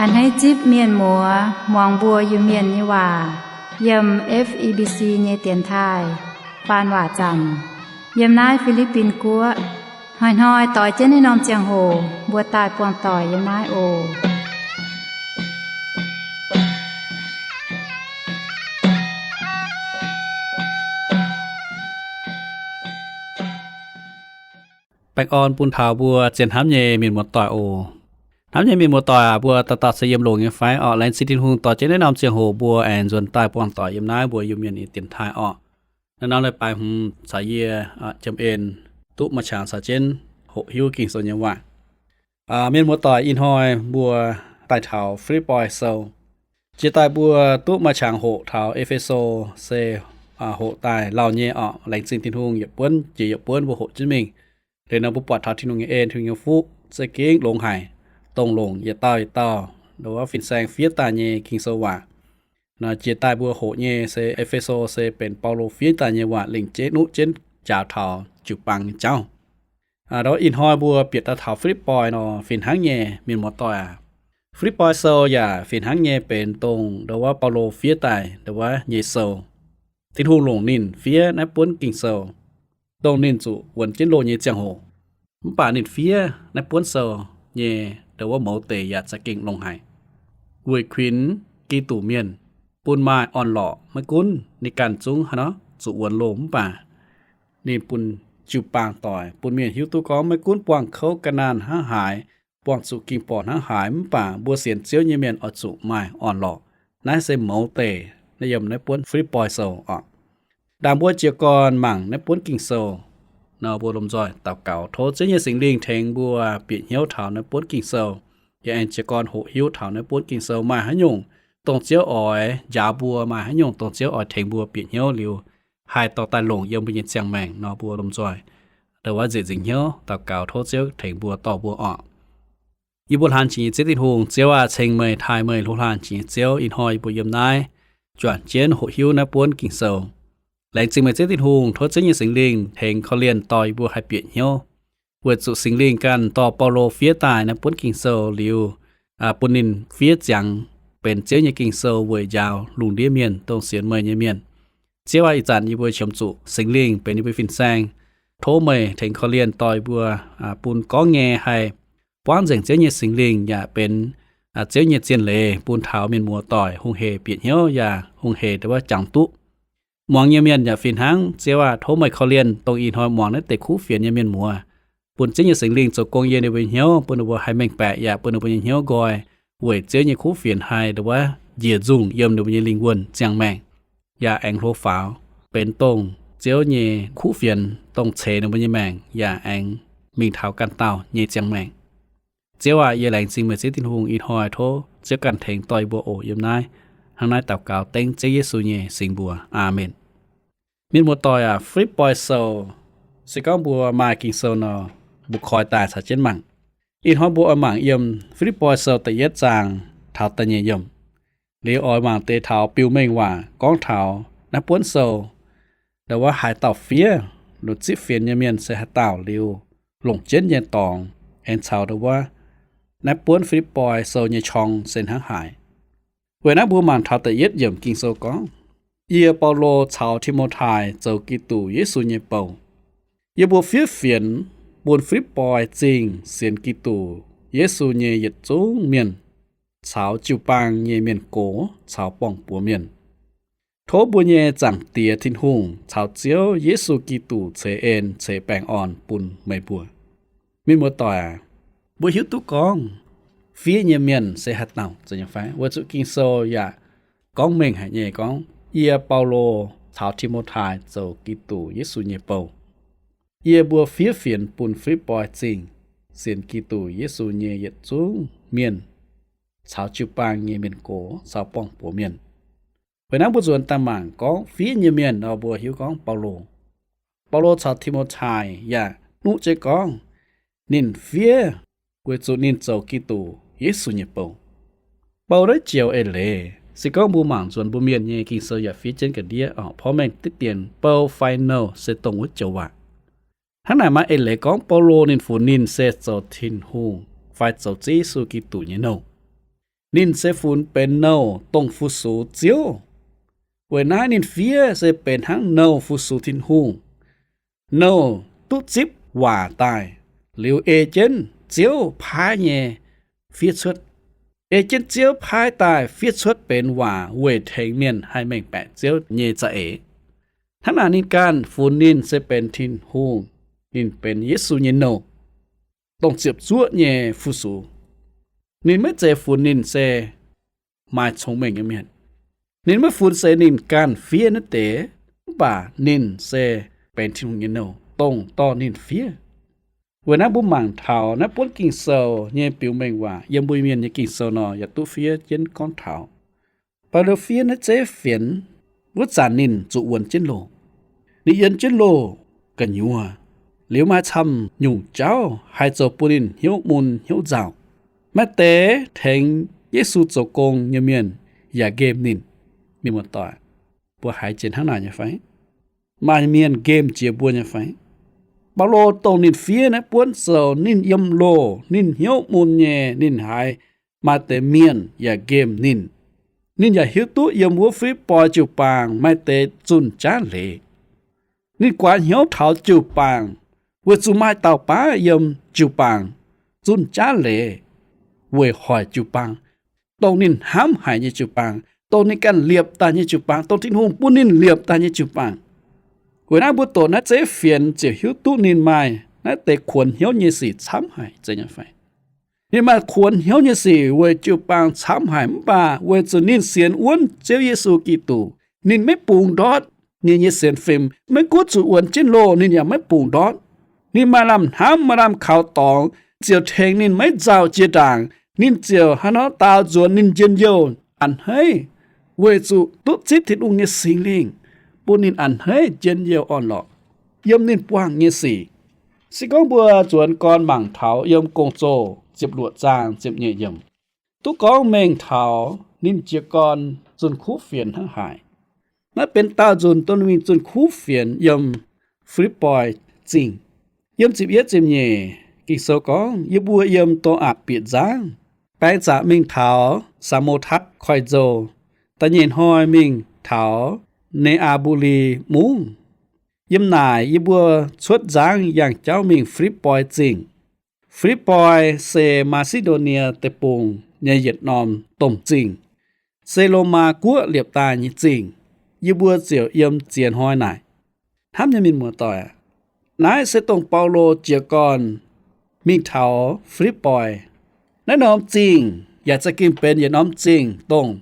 A'hneiv zipv mienh muoz muangx mbuo Iu-Mienh nyei waac yiem F E B C nyei dienx taaih faan waac zaamc yiem naaiv Fi^li^bin Guoqv. Hnoi-hnoi doix jienv naaiv norm ziangh hoc mbuo daaih buangh doic yiem naaiv oc. Baengh orn bun taux mbuo zien hnamv nyei mienh muoz-doic oc. Hnamv nyei mienh muoz-doic aac, mbuo dauh dauh se yiem longx nyei fai orqc? Laengz zingh Tin-Hungh dorh jienv naaiv norm ziangh hoc mbuo aengx nzuonx daaih buangh doic yiem naaiv mbuo Iu-Mienh nyei dienx taaih orqc. Naaiv norm leiz-baaix hmz caux yie, aa, jiem en duqv maaih qangx caux jienv hoqc hiuv Ging-Sou nyei waac. Aa, mienh muoz-doic, ih hnoi mbuo daaih taux Fi^lipv^poi Sou. Jiex daaih mbuo duqv maaih qangx hoqc taux E^fe^so se, aa, hoqc daaih lauh nyei orqc. Laengz zingh Tin-Hungh yietc buonv jiex yietc buonv mbuo hoqc jienv mingh. Liuz nor mbuo buatc taux Tin-Hungh nyei en, Tin-Hungh nyei fuqv za'gengh longx haic, dongh longc yietc dauh yietc dauh, nduov fin-saeng fiev daaih nyei Ging-Sou waac. Nor jiex daaih mbuo hoqc nyei se E^fe^so se benx Baulo fiev daaih nyei waac lingc jeiv nuqv jienv njaaux taux jiu-baang nyei jauv. Aa, nduov ih hnoi mbuo bieqc daaih taux Fi^lipv^poi nor fih hnangv nyei mienh muoz-doic aac. Fi^lipv^poi Sou yaac fih hnangv nyei benx dongh nduov Baulo fiev daaih nduov nyei sou. Tin-Hungh longc ninh fiev naaiv buonv Ging-Sou, dongh ninh zuqc wuonx jienv loh nyei ziangh hoc. Mv baac ninh fiev naaiv buonv sou nyei nduov mouz deix yaac za'gengh longx haic, weic kuinx Giduc mienh, bun maaih orn-lorqc. Maiv gunv ninh ganh zungv hnangv nor zuqc wuonx loh mv baac ninh bun jiu-baang doic, bun mienh hiuv duqv gorngv maiv gunv buangh kouv ga'naanh hnangv haaix, buangh zuqc ging-borqc hnangv haaix, mv baac mbuo sienx Ziouv nyei mienh oix zuqc maaih orn-lorqc. Naaiv se mouz deix naaiv yiem naaiv buonv Fi^lipv^poi Sou orqc. Ndaangc mbuo jiez gorn mangc naaiv buonv Ging-Sou nor, mbuo lomh nzoih daux gaux tov Ziouv nyei Singx Lingh tengx mbuo bieqc hnyouv taux naaiv buonv Ging-Sou, yaac aengx jiez gorn hoqc hiuv taux naaiv buonv Ging-Sou maaih haaix nyungc dongh Ziouv oix njaaux mbuo, maaih haaix nyungc dongh Ziouv oix tengx mbuo bieqc hnyouv liuz haih dorh daaih longc yiem mbuo nyei ziangh maengc nor, mbuo lomh nzoih nduov nziec nzingc hnyouv daux gaux tov Ziouv tengx mbuo dorh mbuo orqc. Yie mbuo hlaang jiex nyei Ziouv Tin-Hungh, Ziouv aah! Ceng meih, taaih meih, hlo hlaang jiex nyei Ziouv, ih hnoi yie mbuo yiem naaiv juangc jienv hoqc hiuv naaiv buonv Ging-Sou. Laengz zingh meih Ziouv Tin-Hungh, tov Ziouv nyei Singx Lingh tengx korv-lienh dorh yie mbuo haih bieqc hnyouv, weic zuqc Singx Lingh ganh dorh Baulo fiev daaih naaiv buonv Ging-Sou liuz, aa, bun ninh fiev ziangx benx Ziouv nyei Ging-Sou weic njaaux lungh ndiev mienh dongh sienx meih nyei mienh. Ziouv aah! Ih zanc yie mbuo qiemx zuqc Singx Lingh benx yie mbuo fin-saeng. Tov meih tengx korv-lienh dorh yie mbuo, aa, bun gorngv nyei haih buangv nzengc Ziouv nyei Singx Lingh yaac benx, aa, Ziouv nyei zien leiz bun taux mienh muoz-doic hungh hec bieqc hnyouv yaac hungh hec nduov jangx duqv. Muangx nyei mienh yaac fih hnangv. Ziouv aah! Tov meih korv-lienh dongh ih hnoi muangx naaiv deix kuv fienx nyei mienh muoz, bun Ziouv nyei Singx Lingh zoux gong yiem ninh mbuo nyei hnyouv, bun ninh mbuo haih mengh baeqc yaac bun ninh mbuo nyei hnyouv nqoi weic Ziouv nyei kuv fienx haih nduov njiec nzungh yiem ninh mbuo nyei lingh wuonh ziangh maengc, yaac aengx hlo faaux benx dongh Ziouv nyei kuv fienx dongh ceix ninh mbuo nyei maengc yaac aengx mingh taux ganh dauh nyei ziangh maengc. Ziouv aah! Yie laengz zingh meih Ziouv Tin-Hungh, ih hnoi tov Ziouv ganh tengx dorh yie mbuo oc. Yiem naaiv, hnangv naaiv daux gaux dengv Ziouv Yesu nyei singx mbuox. Aamen. Mienh muoz-doic aac, Fi^lipv^poi Sou, se gorngv mbuo maaih Ging-Sou nor, mbuo koi daaih caux jienv mangc. Ih hnoi mbuo oix mangc yiem Fi^lipv^poi Sou da'yietv zaang taux da'nyeic yiemc. Liuz oix mangc deix taux biux mengh waac gorngv taux naaiv buonv sou, nduov haaix dauh fiev, longc zipv fienx nyei mienh se haaix dauh, liuz longc jienv nyei dorngx, aengx caux nduov naaiv buonv Fi^lipv^poi Sou nyei qorng se hnangv haaix. Weic naaiv mbuo mangc taux da'yietv yiemc Ging-Sou gorngv, Yie, Baulo, caux Ti^mo^tai zoux Giduc Yesu nyei bou. Yie mbuo fiev fienx bun Fi^lipv^poi Zingh sienx Giduc Yesu nyei yietc zungv mienh, caux jiu-baang nyei mienh gox caux borng-buoz mienh. Tov mbuo nyei Zaangc Diex Tin-Hungh caux Ziouv Yesu Giduc ceix en ceix baengh orn bun meih mbuo. Mienh muoz-doic aac, mbuo hiuv duqv gorngv fiev nyei mienh se haaix dauh zoux nyei fai? Weic zuqc Ging-Sou yaac gorngv mengh haic nyei gorngv, Yie, Baulo, caux Ti^mo^tai zoux Giduc Yesu nyei bou. Yie mbuo fiev fienx bun Fi^lipv^poi Zingh sienx Giduc Yesu nyei yietc zungv mienh, caux jiu-baang nyei mienh gox caux borng-buoz mienh. Weic naaiv mbuo nzuonx daaih mangc gorngv fiev nyei mienh nor, mbuo hiuv gorngv Baulo. Baulo caux Ti^mo^tai yaac nuqv jienv gorngv ninh fiev weic zuqc ninh zoux Giduc Yesu nyei bou. Baulo naaiv joux eix leiz, se gorngv mbuo mangc nzuonx mbuo mienh nyei Ging-Sou yaac fiev jienv ga'ndiev oc, porv mengh diqv dienh bou fai nouh se dongh wuov joux waac. Hnangv naaic maaih eix leiz gorngv Baulo ninh funx ninh se zoux Tin-Hungh fai zoux Ziouv Yesu Giduc nyei nouh. Ninh se funx benx nouh dongh fu-sux Ziouv. Weic naaiv ninh fiev se benx hnangv nouh fu-sux Tin-Hungh. Nouh duqv zipv waac daaih, liuz ei jienv Ziouv paaiv nyei fiev cuotv. Ei jienv Ziouv paaiv daaih fiev cuotv benx waac weic tengx mienh haih mengh baeqc Ziouv nyei za'eix. Hnangv naaic ninh ganh funx ninh se benx Tin-Hungh, ninh benx Yesu nyei nouh, dongh ziepc zuoqv nyei fu-sux. Ninh maiv zeiz funx ninh se maaih cong-mengh nyei mienh. Ninh maiv funx se ninh ganh fiev naaiv deix, mv baac ninh se benx Tin-Hungh nyei nouh, dongh dorh ninh fiev. Weic naaiv mbuo mangc taux naaiv buonv Ging-Sou nyei biux mengh waac yiem mbuo mienh nyei Ging-Sou nor, yaac duqv fiev jienv gorngv taux Baulo fiev naaiv zeiv fienx wuov zanc ninh zuqc wuonx jienv loh. Ninh yiem jienv loh gu'nyuoz, liuz maaih camv nyungc jauv haih zoux bun ninh hnyouv mun hnyouv nzauh. Maaih deix tengx Yesu zoux gong nyei mienh yaac nqemh ninh. Mienh muoz-doic, mbuo haiz jiex hnangv naaic nyei fai? Maaih mienh nqemh jiex mbuo nyei fai? Baulo dongh ninh fiev naaiv buonv sou, ninh yiem loh, ninh hnyouv mun nyei, ninh haiz maaih deix mienh yaac nqemh ninh. Ninh yaac hiuv duqv yiem wuov Filipoi jiu-baang maaih deix zunh jaav leiz. Ninh guaax hnyouv taux jiu-baang, weic zuqc maaih dauh baav yiem jiu-baang zunh jaav leiz weic hoic jiu-baang, dongh ninh hnamv haic nyei jiu-baang, dongh ninh ganh liepc daaih nyei jiu-baang, dongh Tin-Hungh bun ninh liepc daaih nyei jiu-baang. Weic naaiv mbuo doqc naaiv zeiv fienx ziouc hiuv duqv ninh maaih naaiv deix kuonx hnyouv nyei sic camv haic, zeiz nyei fai? Ninh maaih kuonx hnyouv nyei sic weic jiu-baang camv haic, mv baac weic zuqc ninh sienx wuonv Ziouv Yesu Giduc, ninh maiv bungx ndortv ninh nyei sienx fim. Maiv gunv zuqc wuonx jienv loh, ninh yaac maiv bungx ndortv. Ninh maaih lamh hnamv, maaih lamh kaux dorngx, ziouc tengx ninh maiv nzauh jiex ndaangc. Ninh ziouc hnangv nor daaux nzuonx ninh njien-youh a'hneiv, weic zuqc duqv zipv Tin-Hungh nyei Singx Lingh bun ninh a'hneiv njien-youh orn-lorqc yiem ninh buangh nyei sic. Se gorngv mbuo nzuonx gorn mangc taux yiem Gong-Zoh ziepc luoqc zaang ziepc nyeic yiemc, duqv gorngv mengh taux ninh jiez gorn zunh kuv fienx hnangv haaix. Naaiv benx daauh nzunc dongh ninh mingh zunh kuv fienx yiem Filipoi Zingh. Yiem ziepc yietv ziepc nyeic Ging-Sou gorngv, yie mbuo yiem Dox^atc Bieqc Nzangv, baeng zaqc mingh taux Saa^mo^tatv Koiv-Nzou, da'nyeic hnoi mingh taux Ne^aa^mbu^li Mungv. Yiem naaic yie mbuo cuotv nzangv yangh jauv mingh Filipoi Zingh. Filipoi se Maa^si^ndo^nie Deic-Bung nyei yietc norm domh zingh, se Lomaa Guoqv liepc daaih nyei zingh. Yie mbuo ziouc yiem ziex hnoi naaic. Hnamv nyei mienh muoz-doic aac, naaiv se dongh Baulo jiez gorn mingh taux Filipoi. Naaiv norm zingh yaac za'gengh benx yietc norm zingh dongh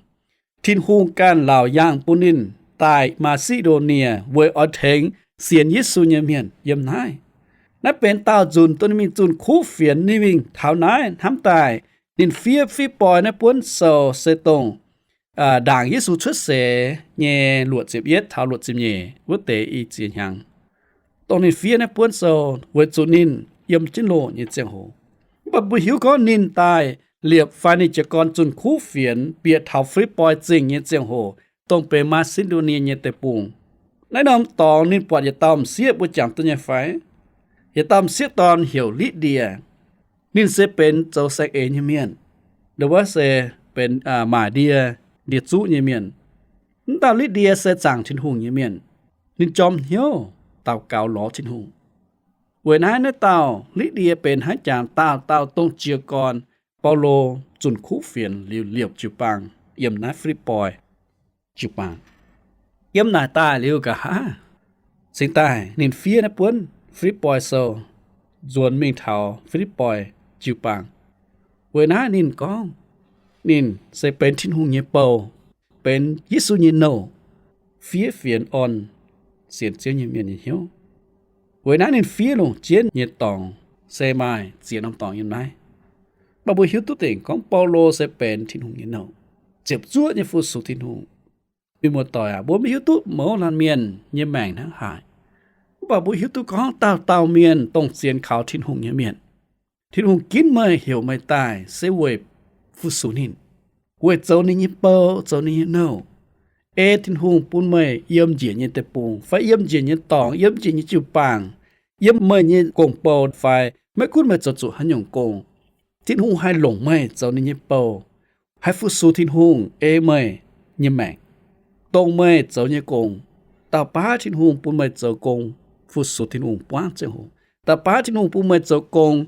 Tin-Hungh ganh laauc yaangh bun ninh daaih Maa^si^ndo^nie weic oix tengx sienx Yesu nyei mienh yiem naaiv. Naaiv benx daauh nzunc dongh ninh mingh zunh kuv fienx. Ninh mingh taux naaiv hnamv daaih, ninh fiev Filipoi naaiv buonv sou se dongh ndaangc Yesu cuotv seix nyei luoqc ziepc yietv taux luoqc ziepc nyeic wuov deix i ziex hnyangx, dongh ninh fiev naaiv buonv sou weic zuqc ninh yiem jienv loh nyei ziangh hoc. Mv baac mbuo hiuv gorngv ninh daaih liepc fai ninh jiez gorn zunh kuv fienx bieqc taux Filipoi Zingh nyei ziangh hoc, dongh benx Maa^si^ndo^nie nyei deic-bung. Naaiv norm dorngx ninh buatc yietc dauh m'sieqv, mbuo jangx duqv nyei fai? Yietc dauh m'sieqv dorn heuc Litv^ndie. Ninh se benx zoux saeng-eix nyei mienh, nduov wuov se benx maaic ndie, ndie-zuqv nyei mienh. Mv dauh Litv^ndie se zaangc Tin-Hungh nyei mienh. Ninh jorm hnyouv daux gaux lorz Tin-Hungh. Weic naaiv naaiv dauh Litv^ndie benx hnangv jangx dauh dauh dongh jiez gorn Baulo zunh kuv fienx liuz liepc jiu-baang yiem naaiv Filipoi jiu-baang. Yiem naaic daaih liuz nqa'haav cingx daaih ninh fiev naaiv buonv Filipoi sou nzuonx mingh taux Filipoi jiu-baang. Weic naaiv ninh gorngv ninh se benx Tin-Hungh nyei bou, benx Yesu nyei nouh, fiev fienx orn sienx Ziouv nyei mienh nyei hnyouv. Weic naaiv ninh fiev longc jienv nyei dorngx se maaih ziex norm dorngx yiem naaiv. Mv baac mbuo hiuv duqv dingc gorngv Baulo se benx Tin-Hungh nyei nouh, ziepc zuoqv nyei fu-sux Tin-Hungh. Mienh muoz-doic aac, mbuo maiv hiuv duqv mouz laanh mienh nyei maengc hnangv haaix. Mv baac mbuo hiuv duqv gorngv dauh dauh mienh dongh sienx kaux Tin-Hungh nyei mienh, Tin-Hungh ginv meih, heuc meih daaih se weic fu-sux ninh, weic zoux ninh nyei bou, zoux ninh nyei nouh, ei Tin-Hungh bun meih yiem njiec nyei deic-bung fai yiem njiec nyei dorngx, yiem njiec nyei jiu-baang, yiem meih nyei gong-bou fai maiv gunv meih zoux zuqc haaix nyungc gong, Tin-Hungh haih longc meih zoux ninh nyei bou, haih fu-sux Tin-Hungh ei meih nyei maengc, dongh meih zoux nyei gong. Dauh baav Tin-Hungh bun meih zoux gong, fu-sux Tin-Hungh buangv ziangh hoc. Dauh baav Tin-Hungh bun meih zoux gong,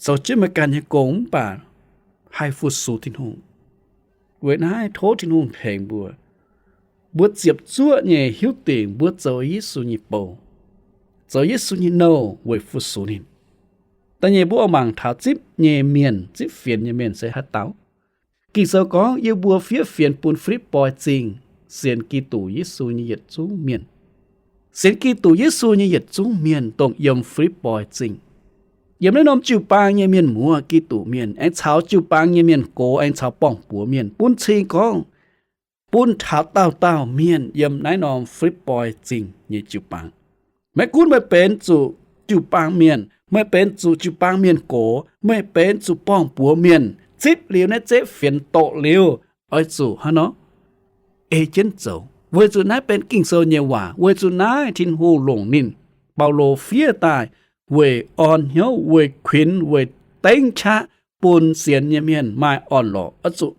zoux jienv meih ganh nyei gong mv baac haih fu-sux Tin-Hungh. Weic naaiv tov Tin-Hungh tengx mbuo, mbuo ziepc zuoqv nyei hiuv dingc mbuo zoux Yesu nyei bou, zoux Yesu nyei nouh weic fu-sux ninh. Da'nyeic mbuo oix mangc taux zipv nyei mienh, zipv fienx nyei mienh se haaix dauh. Ging-Sou gorngv, yie mbuo fiev fienx bun Filipv^poi Zingh sienx Giduc Yesu nyei yietc zungv mienh. Sienx Giduc Yesu nyei yietc zungv mienh dongh yiem Filipv^poi Zingh. Yiem naaiv norm jiu-baang nyei mienh muoz, Giduc mienh, aengx caux jiu-baang nyei mienh gox, aengx caux borng-buoz mienh, bun cing gorngv, bun taux dauh dauh mienh yiem naaiv norm Filipv^poi Zingh nyei jiu-baang. Maiv gunv meih benx zuqc jiu-baang mienh, meih benx zuqc jiu-baang mienh gox, meih benx zuqc borng-buoz mienh, zipv liuz naaiv zeiv fienx doqc liuz, oix zuqc hnangv nor ei jienv zoux. Weic zuqc naaiv benx Ging-Sou nyei waac. Weic zuqc naaiv Tin-Hungh longc ninh, Baulo, fiev daaih weic orn hnyouv, weic kuinx, weic dengv qaqv bun sienx nyei mienh maaih orn-lorqc, oix zuqc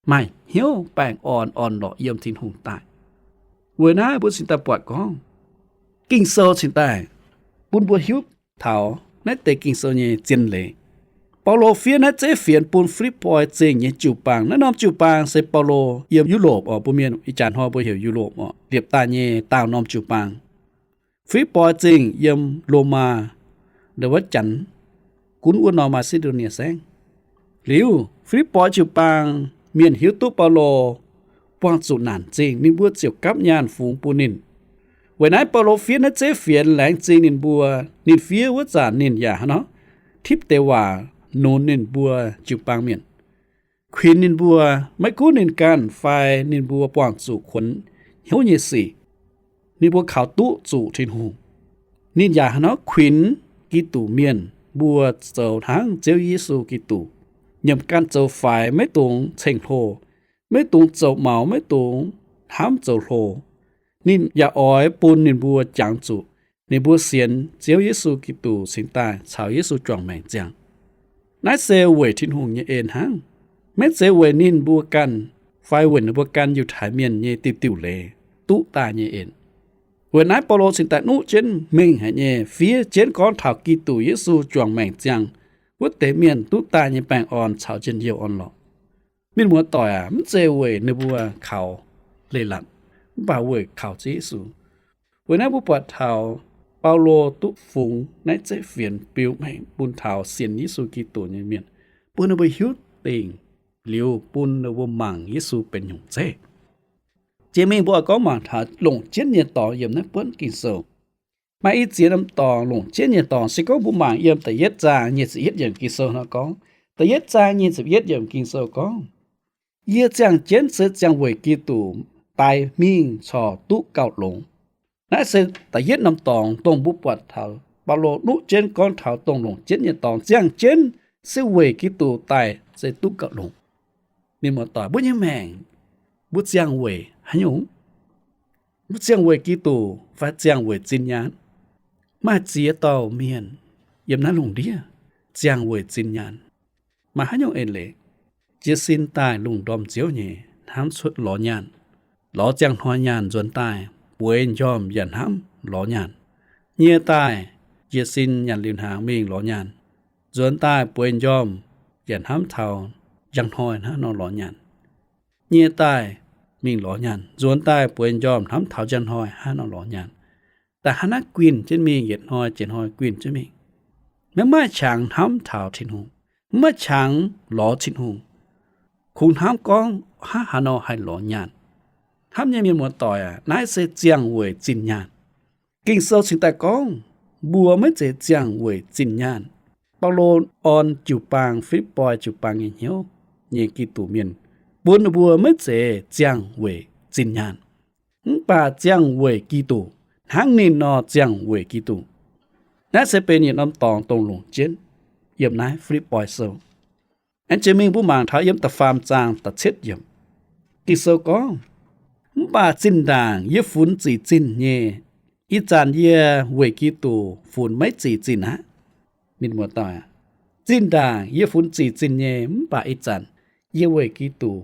maaih hnyouv baengh orn, orn-lorqc yiem Tin-Hungh daaih. Weic naaiv mbuo cingx daaih buatc gorngv, Ging-Sou cingx daaih bun mbuo hiuv taux naaiv deix Ging-Sou nyei zien leiz. Baulo fiev naaiv zeiv fienx bun Filipv^poi Zingh nyei jiu-baang. Naaiv norm jiu-baang se Baulo yiem Yu^lopc oc, mbuo mienh ih jaax hnoi mbuo heuc Yu^lopc oc, liepc daaih nyei daauh norm jiu-baang. Filipv^poi Zingh yiem Lomaa ndau wuov janx, gunv wuov norm Maa^si^ndo^nie Saengv. Liuz, Filipv^poi jiu-baang mienh hiuv duqv Baulo buangh zuqc naanc zingh, ninh mbuo ziouc gapv nyaanh fungx bun ninh. Weic naaiv Baulo fiev naaiv zeiv fienx laengz zingh ninh mbuo. Ninh fiev wuov zanc ninh yaac hnangv nor tipv deix waac nunz ninh mbuo jiu-baang mienh, kuinx ninh mbuo, maiv gunv ninh ganh fai ninh mbuo buangh zuqc kuonx hnyouv nyei sic, ninh mbuo kaux duqv zuqc Tin-Hungh. Ninh yaac hnangv nor kuinx Giduc mienh mbuo zoux hnangv Ziouv Yesu Giduc, nyiemc ganh zoux faix, maiv dungx ceng-hlo, maiv dungx zoux maux, maiv dungx hnamv zoux hlo. Ninh yaac oix bun ninh mbuo jangx zuqc ninh mbuo sienx Ziouv Yesu Giduc cingx daaih caux Yesu juangc maengc ziangh. Naaiv se weic Tin-Hungh nyei en hnangv. Maiv zeiz weic ninh mbuo ganh fai weic ninh mbuo gan Yiutai Mienh nyei diuh diuh leiz duqv daaih nyei en. Weic naaiv Baulo cingx daaih nuqv jienv mengh haic nyei fiev jienv gorngv taux Giduc Yesu juangc maengc ziangh, wuov deix mienh duqv daaih nyei baengh orn caux njien-youh orn-lorqc. Mienh muoz-doic aac, mv zeiz weic ninh mbuo kaux leiz-latc, mv baac weic kaux Ziouv Yesu. Weic naaiv mbuo buatc taux Baulo duqv fungx naaiv zeiv fienx biux mengh bun taux sienx Yesu Giduc nyei mienh, bun ninh mbuo hiuv dingc liuz bun ninh mbuo mangc Yesu benx nyungc zeiv. Jiex mingh mbuo oix gorngv mangc taux longc jienv nyei dorngx yiem naaiv buonv Ging-Sou. Maaih i ziex norm dorngx longc jienv nyei dorngx. Se gorngv mbuo mangc yiem da'yietv zaang nyic ziepc yietv yiemc Ging-Sou nor gorngv, da'yietv zaang nyic ziepc yietv yiemc Ging-Sou gorngv, yie ziangh jienv se ziangh weic Giduc daic mingh corc duqv gauh longx. Naaiv se da'yietv norm dorngx dongh mbuo buatc taux Baulo nuqv jienv gorngv taux dongh longc jienv nyei dorngx, ziangh jienv se weic Giduc daic se duqv gauh longx. Mienh muoz-doic, mbuo nyei maengc, mbuo ziangh weic haaix nyungc? Mbuo ziangh weic Giduc fai ziangh weic zinh nyaanh? Maaih ziex dauh mienh yiem naaiv lungh ndiev ziangh weic zinh nyaanh. Maaih haaix nyungc eix leiz? Jiez sin daaih lungh ndorm nziouv nyei, hnamv cuotv lorz nyaanh, lorz ziangh hnoi nyaanh nzuonx daaih bueix njormh yaac hnamv lorz nyaanh. Nyieh daaih jiez sin nyanc liuz hnaangx mingh lorz nyaanh, nzuonx daaih bueix njormh yaac hnamv taux njang hnoi hnangv nor lorz nyaanh. Nyieh daaih mingh lorz nyaanh, nzuonx daaih bueix njormh hnamv taux njang hnoi hnangv nor lorz nyaanh. Da'hnangv naaiv guinh jienv mingh, yietc hnoi jiex hnoi guinh jienv mingh. Maiv maaih qangx hnamv taux Tin-Hungh, maiv maaih qangx lorz Tin-Hungh. Kungx hnamv gorngv hnangv haaix nor haih lorz nyaanh. Hnamv nyei mienh muoz-doic aac, naaiv se ziangh weic zinh nyaanh. Ging-Sou cingx daaih gorngv, mbuo maiv zeiz ziangh weic zinh nyaanh. Baulo orn jiu-baang Filipv^poi jiu-baang nyei hnyouv nyei Giduc mienh, bun ninh mbuo maiv zeiz ziangh weic zinh nyaanh, mv baac ziangh weic Giduc, hnangv ninh nor ziangh weic Giduc. Naaiv se benx yietc norm dorngx dongh longc jienv yiem naaiv Filipv^poi Sou. Aengx jiex mingh mbuo mangc taux yiem da'faam zaang da'cietv yiemc. Ging-Sou gorngv, mv baac zinh ndaangc yie funx zic zinh nyei, ih zanc yie weic Giduc funx maiv zic zinh aqv. Mienh muoz-doic aac, zinh ndaangc yie funx zic zinh nyei, mv baac ih zanc yie weic Giduc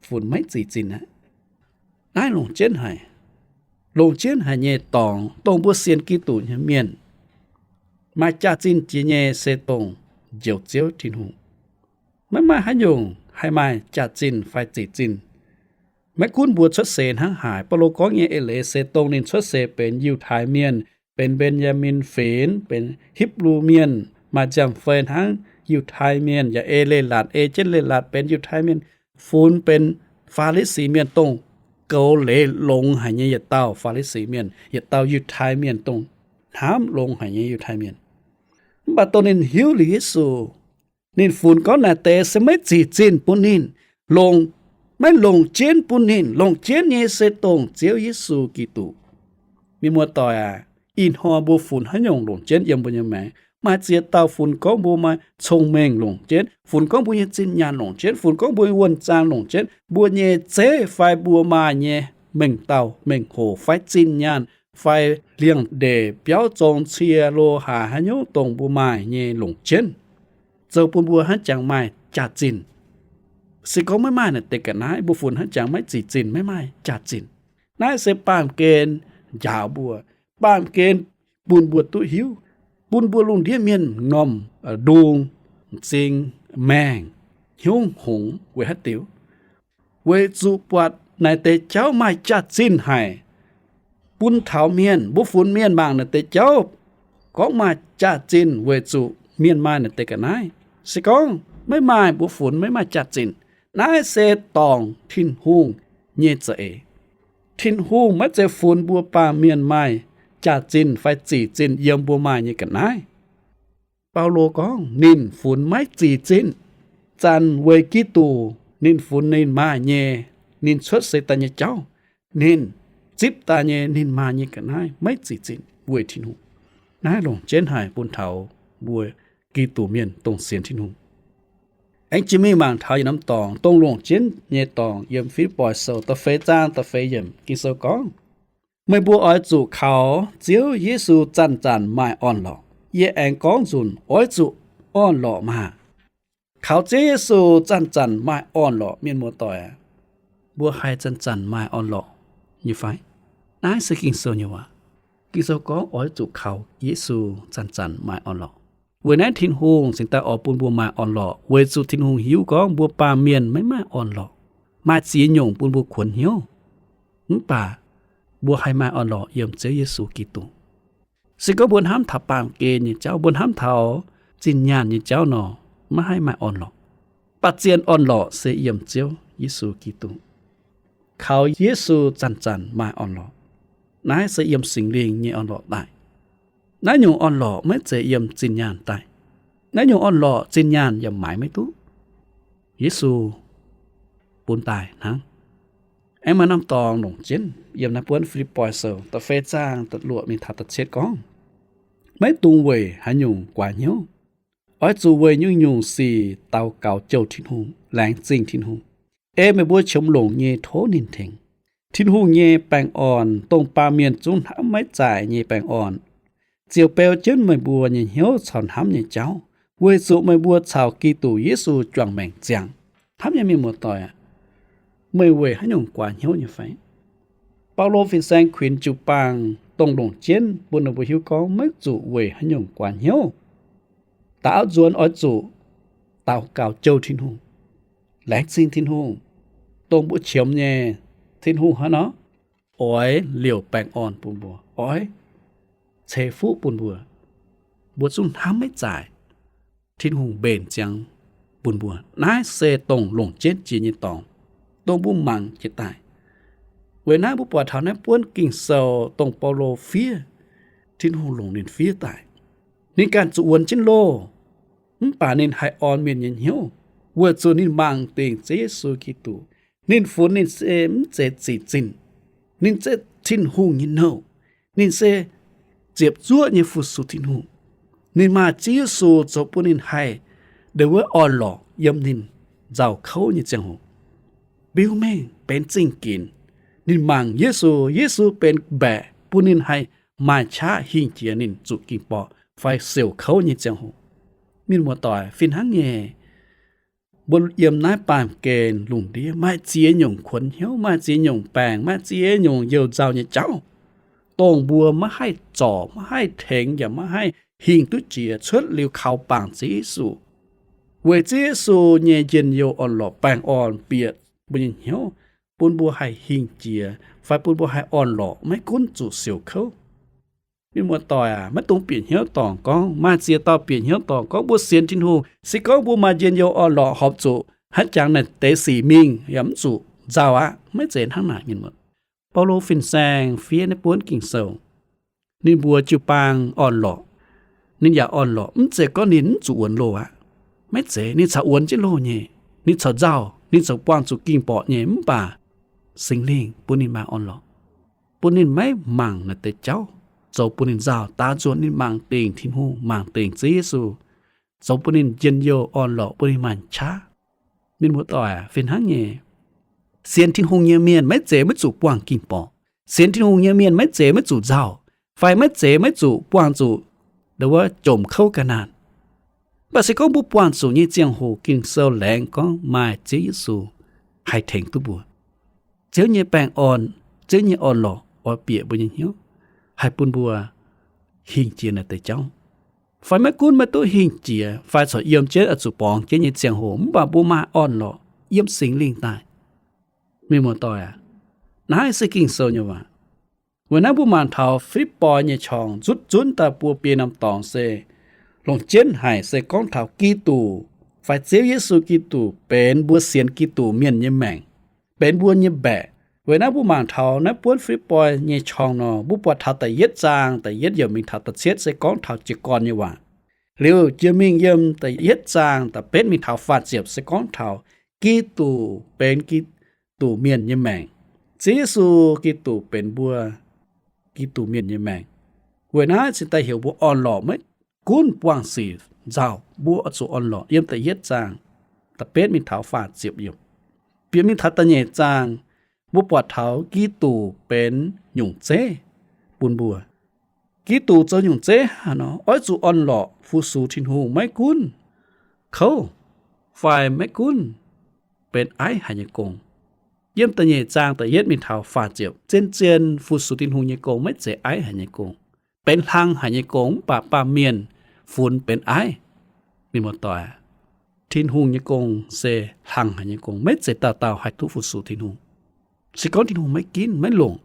funx maiv zic zinh aqv. Naaiv longc jienv haic. Longc jienv haic nyei dorngx, dongh mbuo sienx Giduc nyei mienh maaih jaax-zinh jiex nyei se dongh njoux Ziouv Tin-Hungh. Maiv maaih haaix nyungc haih maaih jaax-zinh fai zic zinh. Maiv gunv mbuo cuotv seix hnangv haaix, Baulo gorngv nyei eix leiz se dongh ninh cuotv seix benx Yiutai Mienh, benx Mben^yaa^min Fingx, benx Hipv^lu Mienh, maaih nziaamv-fei hnangv Yiutai Mienh, yaac ei leiz-latc, ei jienv leiz-latc benx Yiutai Mienh, funx benx Faa^li^si Mienh, dongh goux leiz longx haic nyei yietc dauh Faa^li^si Mienh, yietc dauh Yiutai Mienh, dongh hnamv longx haic nyei Yiutai Mienh. Mv baac dongh ninh hiuv liuz Yesu, ninh funx gorngv naaic deix se maiv zic zinh bun ninh, longc, maiv longc jienv bun ninh. Longc jienv nyei se dongh Ziouv Yesu Giduc. Mienh muoz-doic aac, ih hnoi mbuo funx haaix nyungc longc jienv yiem mbuo nyei maengc? Maaih ziex dauh funx gorngv mbuo maaih cong-mengh longc jienv, funx gorngv mbuo nyei zinh nyaanh longc jienv, funx gorngv mbuo nyei wuonh zaang longc jienv, mbuo nyei zeiv fai mbuo maaih nyei mengh dauh mengh hoc fai zinh nyaanh fai liangx-ndeic, biauv, zong, cie, lo, haaix, haaix nyungc dongh mbuo maaih nyei longc jienv, zoux bun mbuo hnangv jangx maaih jaax-zinh. Se gorngv maiv maaih naaic deix ga'naaiv, mbuo funx hnangv jangx maiv zic zinh, maiv maaih jaax-zinh. Naaiv se baamh gen njaaux mbuo, baamh gen bun mbuo duqv hiuv, bun mbuo lungh ndiev mienh m'normh, m'ndung, m'zing, maengh, hnyouv hngongx weic haaix diuc? Weic zuqc buatc naaic deix jauv maaih jaax-zinh haic. Bun taux mienh, mbuo funx mienh mangc naaic deix jauv gorngv maaih jaax-zinh weic zuqc mienh maaih naaic deix ga'naaiv. Se gorngv maiv maaih, mbuo funx maiv maaih jaax-zinh. Naaiv se dorngc Tin-Hungh nyei za'eix. Tin-Hungh maiv zeiz funx mbuo baamh mienh maaih jaax-zinh fai zic zinh yiem mbuo maaih nyei ga'naaiv. Baulo gorngv ninh funx maiv zic zinh. Zanc weic Giduc ninh funx ninh maaih nyei, ninh cuotv seix daaih nyei jauv, ninh zipv daaih nyei, ninh maaih nyei ga'naaiv maiv zic zinh weic Tin-Hungh. Naaiv longc jienv haic bun taux mbuo Giduc mienh dongh sienx Tin-Hungh. Aengx jiex mingh mangc taux yietc norm dorngx, dongh longc jienv nyei dorngx yiem Fi^lipv^poi Sou da'feix zaang da'feix yiemc. Ging-Sou gorngv, meih mbuo oix zuqc kaux Ziouv Yesu zanc-zanc maaih orn-lorqc. Yie aengx gorngv nzunc, oix zuqc orn-lorqc maah! Kaux Ziouv Yesu zanc-zanc maaih orn-lorqc. Mienh muoz-doic aac, mbuo haih zanc-zanc maaih orn-lorqc nyei fai? Naaiv se Ging-Sou nyei waac. Ging-Sou gorngv oix zuqc kaux Yesu zanc-zanc maaih orn-lorqc. Weic naaiv Tin-Hungh cingx daaih oix bun mbuo maaih orn-lorqc, weic zuqc Tin-Hungh hiuv gorngv mbuo baamh mienh maiv maaih orn-lorqc, maaih ziex nyungc bun mbuo kuonx hnyouv. Mv baac mbuo haih maaih orn-lorqc yiem Ziouv Yesu Giduc. Se gorngv mbuo hnamv taux baamh gen nyei jauv, mbuo hnamv taux zinh nyaanh nyei jauv nor, maiv haih maaih orn-lorqc. Baac zien orn-lorqc se yiem Ziouv Yesu Giduc. Kaux Yesu zanc-zanc maaih orn-lorqc. Naaiv se yiem Singx Lingh nyei orn-lorqc daaih. Naaiv nyungc orn-lorqc maiv zeiz yiem zinh nyaanh daaih. Naaiv nyungc orn-lorqc zinh nyaanh yaac maaiz maiv duqv. Yesu bun daaih hnangv. Aengx maaih norm dorngx longc jienv yiem naaiv buonv Fi^lipv^poi Sou da'feix zaang da'luoqc mingh taux da'cietv gorngv, maiv dungx weic haaix nyungc guaax hnyouv. Oix zuqc weic nyungc-nyungc sic daux gaux jouh Tin-Hungh, laengz zingh Tin-Hungh, ei meih mbuo qiemx longc nyei tov ninh tengx. Tin-Hungh nyei baengh orn, dongh baamh mienh zungv hnamv maiv zaaic nyei baengh orn, ziouc beu jienv meih mbuo nyei hnyouv caux hnamv nyei jauv, weic zuqc meih mbuo caux Giduc Yesu juangc maengc ziangh. Hnamv nyei mienh muoz-doic aac, meih weic haaix nyungc guaax hnyouv nyei fai? Baulo fin-saeng kuinx jiu-baang dongh longc jienv bun ninh mbuo hiuv gorngv maiv zuqc weic haaix nyungc guaax hnyouv. Daaux nzuonx oix zuqc daux gaux jouh Tin-Hungh, laengz zingh Tin-Hungh, dongh mbuo qiemx nyei Tin-Hungh hnangv nor, oix liouc baengh orn bun mbuo, oix ceix fuqv bun mbuo, mbuo zungv hnamv maiv zaaic, Tin-Hungh mbenc ziangx bun mbuo. Naaiv se dongh longc jienv jiex nyei dorngx, dongh mbuo mangc jiez daaih. Weic naaiv mbuo buatc taux naaiv buonv Ging-Sou dongh Baulo fiev, Tin-Hungh longc ninh fiev daaih. Ninh ganh zuqc wuonx jienv loh, mv baac ninh haih orn mienh nyei hnyouv, weic zuqc ninh mangc dingc Ziouv Yesu Giduc. Ninh funx ninh se mv zeiz zic zinh. Ninh se Tin-Hungh nyei nouh. Ninh se ziepc zuoqv nyei fu-sux Tin-Hungh. Ninh maaih Ziouv Yesu zoux bun ninh haih ndongc wuov orn-lorqc yiem ninh nzauh kouv nyei ziangh hoc, biux mengh benx zingh ginx. Ninh mangc Yesu, Yesu benx mbaeqc bun ninh haih maaih qaqv hingh jiex ninh zuqc ging-borqc fai siouc kouv nyei ziangh hoc. Mienh muoz-doic, fih hnangv nyei, Mbuo yiem naaiv baamh gen lungh ndiev maaih ziex nyungc kuonx hnyouv, maaih ziex nyungc baengc, maaih ziex nyungc youh nzauh nyei jauv, dongh mbuo maiv haih zorc, maiv haih tengx, yaac maiv haih hingh duqv jiex cuotv liuz kaux bangc Ziouv Yesu. Weic Ziouv Yesu nyei njien-youh orn-lorqc baengh orn bieqc mbuo nyei hnyouv, bun mbuo haih hingh jiex fai bun mbuo haih orn-lorqc, maiv gunv zuqc siouc kouv. Mienh muoz-doic aac, maiv dungx bieqc hnyouv dorngc gorngv, maaih ziex dauh bieqc hnyouv dorngc gorngv mbuo sienx Tin-Hungh, se gorngv mbuo maaih njien-youh orn-lorqc horpc zuqc haaix jangx naaic deix sic mingh yaac mv zuqc nzauh aqv. Maiv zeiz hnangv naaic, mienh muoz. Baulo fin-saeng fiev naaiv buonv Ging-Sou, ninh mbuox jiu-baang orn-lorqc, ninh yaac orn-lorqc, mv zeiz gorngv ninh mv zuqc wuonx loh aqv. Maiv zeiz, ninh corc wuonx jienv loh nyei, ninh corc nzauh, ninh corc buangh zuqc ging-borqc nyei, mv baac Singx Lingh bun ninh maaih orn-lorqc, bun ninh maiv mangc naaiv deix jauv zoux bun ninh nzauh, daaux nzunc ninh mangc dingc Tin-Hungh, mangc dingc Ziouv Yesu, zoux bun ninh njien-youh orn-lorqc, bun ninh maaih qaqv. Mienh muoz-doic aac, fih hnangv nyei, sienx Tin-Hungh nyei mienh maiv zeiz maiv zuqc buangh ging-borqc. Sienx Tin-Hungh nyei mienh maiv zeiz maiv zuqc nzauh, fai maiv zeiz maiv zuqc buangh zuqc ndo wuov jomc kouv ga'naanh. Mv baac se gorngv mbuo buangh zuqc nyei ziangh hoc, Ging-Sou laengz gorngv maaih Ziouv Yesu haih tengx duqv mbuo. Ziouv nyei baengh orn, Ziouv nyei orn-lorqc oix bieqc mbuo nyei hnyouv, haih bun mbuo hingh jiex naaiv deix jauv. Fai maiv gunv maiv duqv hingh jiex fai corc yiem jienv oix zuqc borngz jienv nyei ziangh hoc, mv baac mbuo maaih orn-lorqc yiem Singx Lingh daaih. Mienh muoz-doic aac, naaiv se Ging-Sou nyei waac. Weic naaiv mbuo mangc taux Filipv^poi nyei qorngx nzutv zunv daaih buo biei norm dorngx se longc jienv haic se gorngv taux Giduc fai Ziouv Yesu Giduc benx mbuo sienx Giduc mienh nyei maengc, benx mbuo nyei mbaeqc. Weic naaiv mbuo mangc taux naaiv buonv Filipv^poi nyei qorngx nor, mbuo buatc taux da'yietv zaang da'yietv yiemc mingh taux da'cietv se gorngv taux jiez gorn nyei waac. Liuz jiex mingh yiem da'yietv zaang da'betv mingh taux faah ziepc se gorngv taux Giduc benx Giduc mienh nyei maengc. Ziouv Yesu Giduc benx mbuo Giduc mienh nyei maengc. Weic naaiv cingx daaih heuc mbuo orn-lorqc, maiv gunv buangh sic nzauh, mbuo oix zuqc orn-lorqc. Yiem da'yietv zaang da'betv mingh taux faah ziepc yiemc. Bieqc mingh taux da'nyeic zaang, mbuo buatc taux Giduc benx nyungc zeiv bun mbuo. Giduc zoux nyungc zeiv haaix nor, oix zuqc orn-lorqc fu-sux Tin-Hungh, maiv gunv kouv fai maiv gunv benx aiv haic nyei gong. Yiem da'nyeic zaang da'yietv mingh taux faah ziepc, zien-zien fu-sux Tin-Hungh nyei gong maiv zeiz aiv haic nyei gong, benx hlang haic nyei gong, mv baac baamh mienh funx benx aiv. Mienh muoz-doic, Tin-Hungh nyei gong se hlang haic nyei gong, maiv zeiz dauh dauh haih duqv fu-sux Tin-Hungh. Se gorngv Tin-Hungh maiv ginv maiv longc,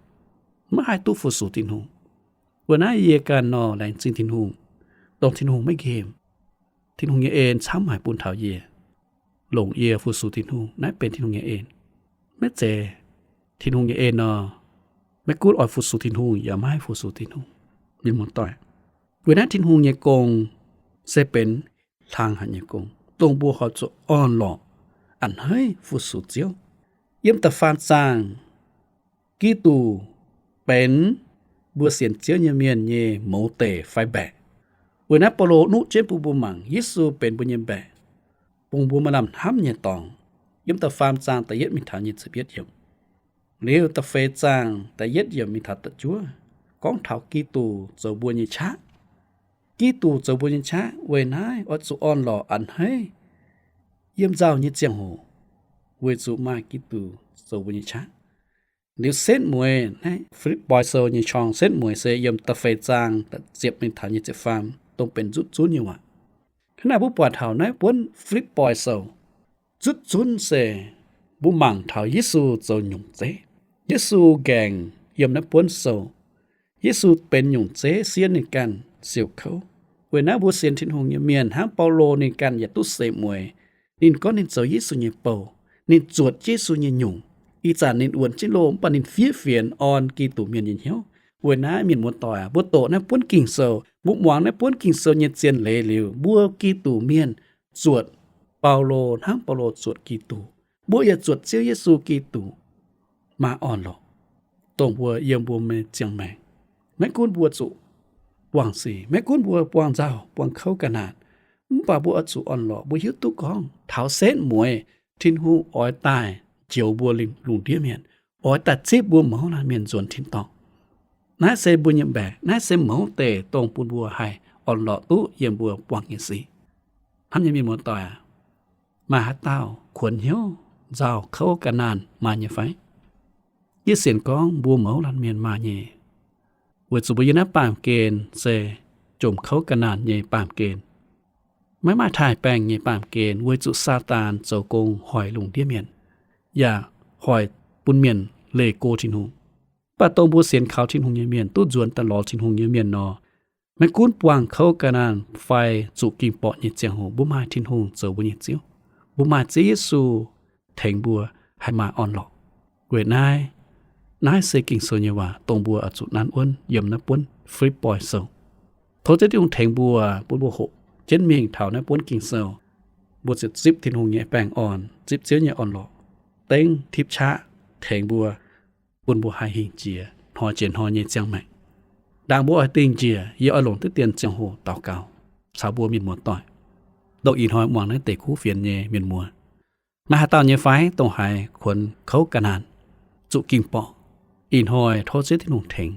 maiv haih duqv fu-sux Tin-Hungh. Weic naaiv yie ganh nor laengz zingh Tin-Hungh, dongh Tin-Hungh maiv nqemh. Tin-Hungh nyei en camv haic bun taux yie, longc yie fu-sux Tin-Hungh. Naaiv benx Tin-Hungh nyei en. Maiv zeiz Tin-Hungh nyei en nor, maiv gunv oix fu-sux Tin-Hungh yaac maiv haih fu-sux Tin-Hungh. Mienh muoz-doic, weic naaiv Tin-Hungh nyei gong se benx hlang haic nyei gong, dongh mbuo horpc zuqc orn-lorqc a'hneiv fu-sux Ziouv. Yiem da'faam zaang, Giduc benx mbuo sienx Ziouv nyei mienh nyei mouz deic fai mbaeqc. Weic naaiv Baulo nuqv jienv bun mbuo mangc Yesu benx mbuo nyei mbaeqc, bun mbuo maaih lamh hnamv nyei dorngx. Yiem da'faam zaang da'yietv mingh taux nyic ziepc yietv yiemc. Liuz da'feix zaang da'yietv yiemc mingh taux da'juov gorngv taux Giduc zoux mbuo nyei qaqv. Giduc zoux mbuo nyei qaqv, weic naaiv oix zuqc orn-lorqc a'hneiv yiem nzauh nyei ziangh hoc, weic zuqc maaih Giduc zoux mbuo nyei qaqv. Liuz setv mueiz, naaiv Filipv^poi Sou nyei qorngx setv mueiz se yiem da'feix zaang da'ziepc mingh taux nyic ziepc faam, dongh benx nzutv zunv nyei waac. Hnangv naaic mbuo buatc taux naaiv buonv Filipv^poi Sou nzutv zunv se mbuo mangc taux Yesu zoux nyungc zeiv. Yesu nqaengc yiem naaiv buonv sou. Yesu benx nyungc zeiv siev ninh ganh siouc kouv. Weic naaiv mbuo sienx Tin-Hungh nyei mienh hnangv Baulo ninh ganh yaac duqv seix mueiz. Ninh gorngv ninh zoux Yesu nyei bou. Ninh zuotc Yesu nyei nyungc. Ih zanc ninh wuonx jienv loh mv baac ninh fiev fienx orn Giduc mienh nyei hnyouv. Weic naaiv mienh muoz-doic aac, mbuo doqc naaiv buonv Ging-Sou, mbuo muangx naaiv buonv Ging-Sou nyei zien leiz liuz, mbuo Giduc mienh zuotc Baulo hnangv Baulo zuotc Giduc. Mbuo yaac zuotc Ziouv Yesu Giduc maaih orn-lorqc, dongh mbuo yiem mbuo nyei ziangh maengc. Maiv gunv mbuo zuqc buangh sic, maiv gunv mbuo buangh nzauh, buangh kouv ga'naanc, mv baac mbuo oix zuqc orn-lorqc. Mbuo hiuv duqv gorngv taux setv mueiz Tin-Hungh oix daaih njoux mbuo lungh ndiev mienh, oix daaih zipv mbuo mouz laanh mienh nzuonx tin-dorngh. Naaiv se mbuo nyei mbaeqc, naaiv se mouz deic dongh bun mbuo haih orn-lorqc duqv yiem mbuo buangh nyei sic. Hnamv nyei mienh muoz-doic aac, Maaih haaix dauh kuonx hnyouv nzauh kouv ga'naanh maaih nyei fai? Yie sienx gorngv mbuo mouz laanh mienh maaih nyei, weic zuqc mbuo yiem naaiv baamh gen se jomc kouv ga'naanh nyei baamh gen, maiv maaih taaih baengh nyei baamh gen, weic zuqc Saadaan zoux gong hoic lungh ndiev mienh, yaac hoic bun mienh leih go Tin-Hungh. Mv baac dongh mbuo sienx kaux Tin-Hungh nyei mienh, duqv nzuonx daaih lorz Tin-Hungh nyei mienh nor, maiv gunv buangh kouv ga'naanh fai zuqc ging-borqc nyei ziangh hoc, mbuo maaih Tin-Hungh zoux mbuo nyei Ziouv. Mbuo maaih Ziouv Yesu tengx mbuo haih maaih orn-lorqc. Weic naaiv, naaiv se Ging-Sou nyei waac dongh mbuo oix zuqc nanv wuonv yiem naaiv buonv Fi^lipv^poi Sou. Tov Ziouv Tin-Hungh tengx mbuo, bun mbuo hoqc jienv mingh taux naaiv buonv Ging-Sou. Mbuo ziouc zipv Tin-Hungh nyei baengh orn, zipv Ziouv nyei orn-lorqc, dengv tipv qaqv tengx mbuo, bun mbuo haih hingh jiex hnoi jiex hnoi nyei ziangh maengc. Ndaangc mbuo oix dingh njiec, yie oix longc diqv dien ziangh hoc daux gaux caux mbuo mienh muoz-doic, dongh ih hnoi muangx naaiv deix kuv fienx nyei mienh muoz. Maaih haaix dauh nyei fai dongh haiz kuonx kouv ga'naanh, zuqc ging-borqc? Ih hnoi tov Ziouv Tin-Hungh tengx,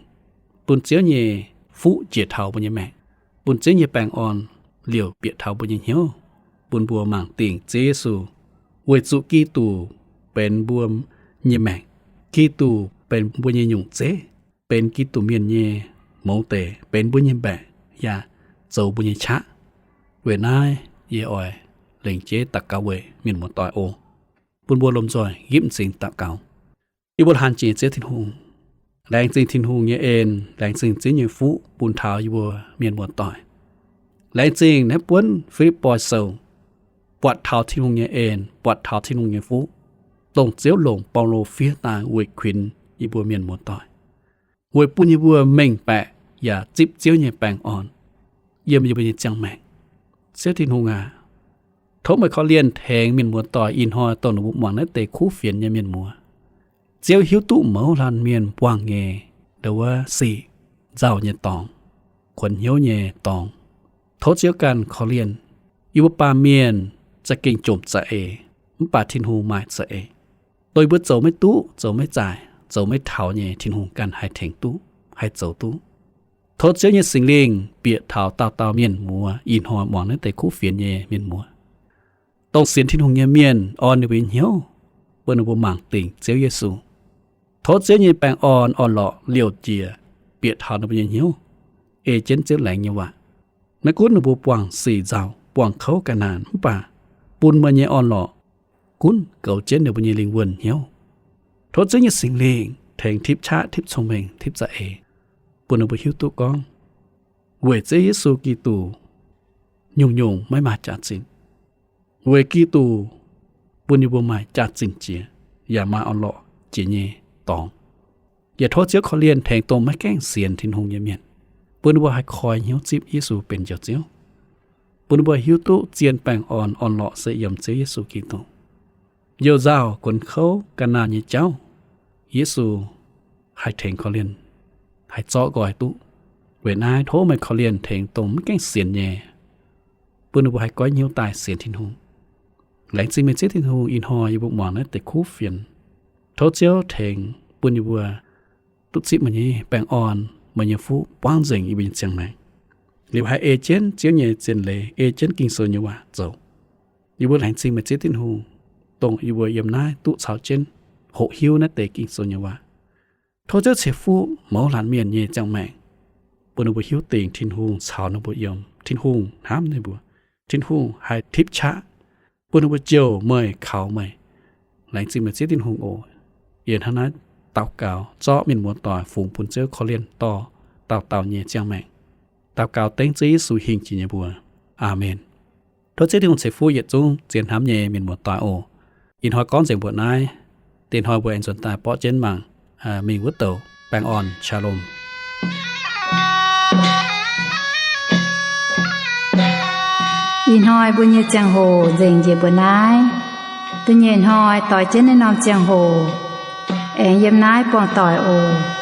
bun Ziouv nyei fuqv njiec taux mbuo nyei maengc, bun Ziouv nyei baengh orn liouc bieqc taux mbuo nyei hnyouv, bun mbuo mangc dingc Ziouv Yesu, weic zuqc Giduc benx mbuo nyei maengc. Giduc benx mbuo nyei nyungc zeiv, benx Giduc mienh nyei mouz deix, benx mbuo nyei mbaeqc, yaac zoux mbuo nyei qaqv. Weic naaiv yie oix lengc jeiv daux gaux weic mienh muoz-doic oc. Bun mbuo lomh nzoih yipv m'zing daux gaux. Yie mbuo laanh jiex Ziouv Tin-Hungh, laengz zingh Tin-Hungh nyei en, laengz zingh Ziouv nyei fuqv bun taux yie mbuo mienh muoz-doic. Laengz zingh naaiv buonv Fi^lipv^poi Sou, buatc taux Tin-Hungh nyei en, buatc taux Tin-Hungh nyei fuqv, dongh Ziouv longc Baulo fiev daaih weic kuinx yie mbuo mienh muoz-doic, weic bun yie mbuo mengh baeqc yaac zipv Ziouv nyei baengh orn yiem yie mbuo nyei ziangh maengc. Ziouv Tin-Hungh aac, tov meih korv-lienh tengx mienh muoz-doic ih hnoi dongh ninh mbuo muangx naaiv deix kuv fienx nyei mienh muoz. Ziouv hiuv duqv mouz laanh mienh buangh nyei ndo wuov sic, nzauh nyei dorngx, kuonx hnyouv nyei dorngx. Tov Ziouv ganh korv-lienh. Yie mbuo baamh mienh za'gengh jomc za'eix, mv baac Tin-Hungh maaih za'eix. Dongh yie mbuo zoux maiv duqv, zoux maiv zaaic, zoux maiv taux nyei, Tin-Hungh ganh haih tengx duqv, haih zoux duqv. Tov Ziouv nyei Singx Lingh bieqc taux dauh dauh mienh muoz ih hnoi muangx naaiv deix kuv fienx nyei mienh muoz, dongh sienx Tin-Hungh nyei mienh, orn ninh mbuo nyei hnyouv, bun ninh mbuo mangc dingc Ziouv Yesu. Tov Ziouv nyei baengh orn orn-lorqc liouc njiec bieqc taux ninh mbuo nyei hnyouv, ei jienv Ziouv laengz nyei waac. Maiv gunv ninh mbuo buangh sic nzauh, buangh kouv ga'naanh, mv baac bun meih nyei orn-lorqc gunv goux jienv ninh mbuo nyei lingh wuonh hnyouv. Tov Ziouv nyei Singx Lingh tengx tipv qaqv, tipv cong-mengh, tipv za'eix, bun ninh mbuo hiuv duqv gorngv weic Ziouv Yesu Giduc, nyungc-nyungc maiv maaih jaax-zinh. Weic Giduc bun yie mbuo maaih jaax-zinh jiex, yaac maaih orn-lorqc jiex nyei dorngx. Yaac tov Ziouv korv-lienh tengx dongh maiv gaengh sienx Tin-Hungh nyei mienh, bun ninh mbuo haih koi hnyouv zipv Yesu benx Njoux Ziouv, bun ninh mbuo hiuv duqv zien baengh orn orn-lorqc se yiem Ziouv Yesu Giduc. Youh nzauh, gunx kouv, ga'naanh nyei jauv, Yesu haih tengx korv-lienh, haih zorqv nqoi duqv. Weic naaiv tov meih korv-lienh tengx dongh maiv gaengh sienx nyei, bun ninh mbuo haih goiv hnyouv daaih sienx Tin-Hungh. Laengz zingh meih Ziouv Tin-Hungh, ih hnoi yie mbuo muangx naaiv deix kuv fienx. Tov Ziouv tengx bun yie mbuo duqv zipv meih nyei baengh orn, meih nyei fuqv buangv nzengc yie mbuo nyei ziangh maengc. Liuz haih ei jienv Ziouv nyei zien leiz, ei jienv Ging-Sou nyei waac zoux. Yie mbuo laengz zingh meih Ziouv Tin-Hungh, dongh yie mbuo yiem naaiv duqv caux jienv hoqc hiuv naaiv deix Ging-Sou nyei waac. Tov Ziouv ceix fuqv mouz laanh mienh nyei ziangh maengc, bun ninh mbuo hiuv dingc Tin-Hungh caux ninh mbuo yiem, Tin-Hungh hnamv ninh mbuo, Tin-Hungh haih tipv qaqv, bun ninh mbuo jouh meih, kaux meih. Laengz zingh meih Ziouv Tin-Hungh oc. Yie hnangv naaiv daux gaux zorqv mienh muoz-doic fungx bun Ziouv korv-lienh dorh dauh dauh nyei ziangh maengc. Daux gaux dengv Ziouv Yesu hingh jiex nyei mbuox. Aamen. Tov Ziouv Tin-Hungh ceix fuqv yietc zungv zien hnamv nyei mienh muoz-doic oc. Ih hnoi gorngv nzengc mbuoqc naaiv. Dingh hnoi mbuo aengx nzuonx daaih borqv jienv mangc mingh wuov douc. Baengh orn, Shalom. Ih hnoi mbuo nyei ziangh hoc nzengc njiec mbuoqc naaiv. Da'nyeic hnoi doix jienv naaiv norm ziangh hoc aengx yiem naaiv buangh doic oc.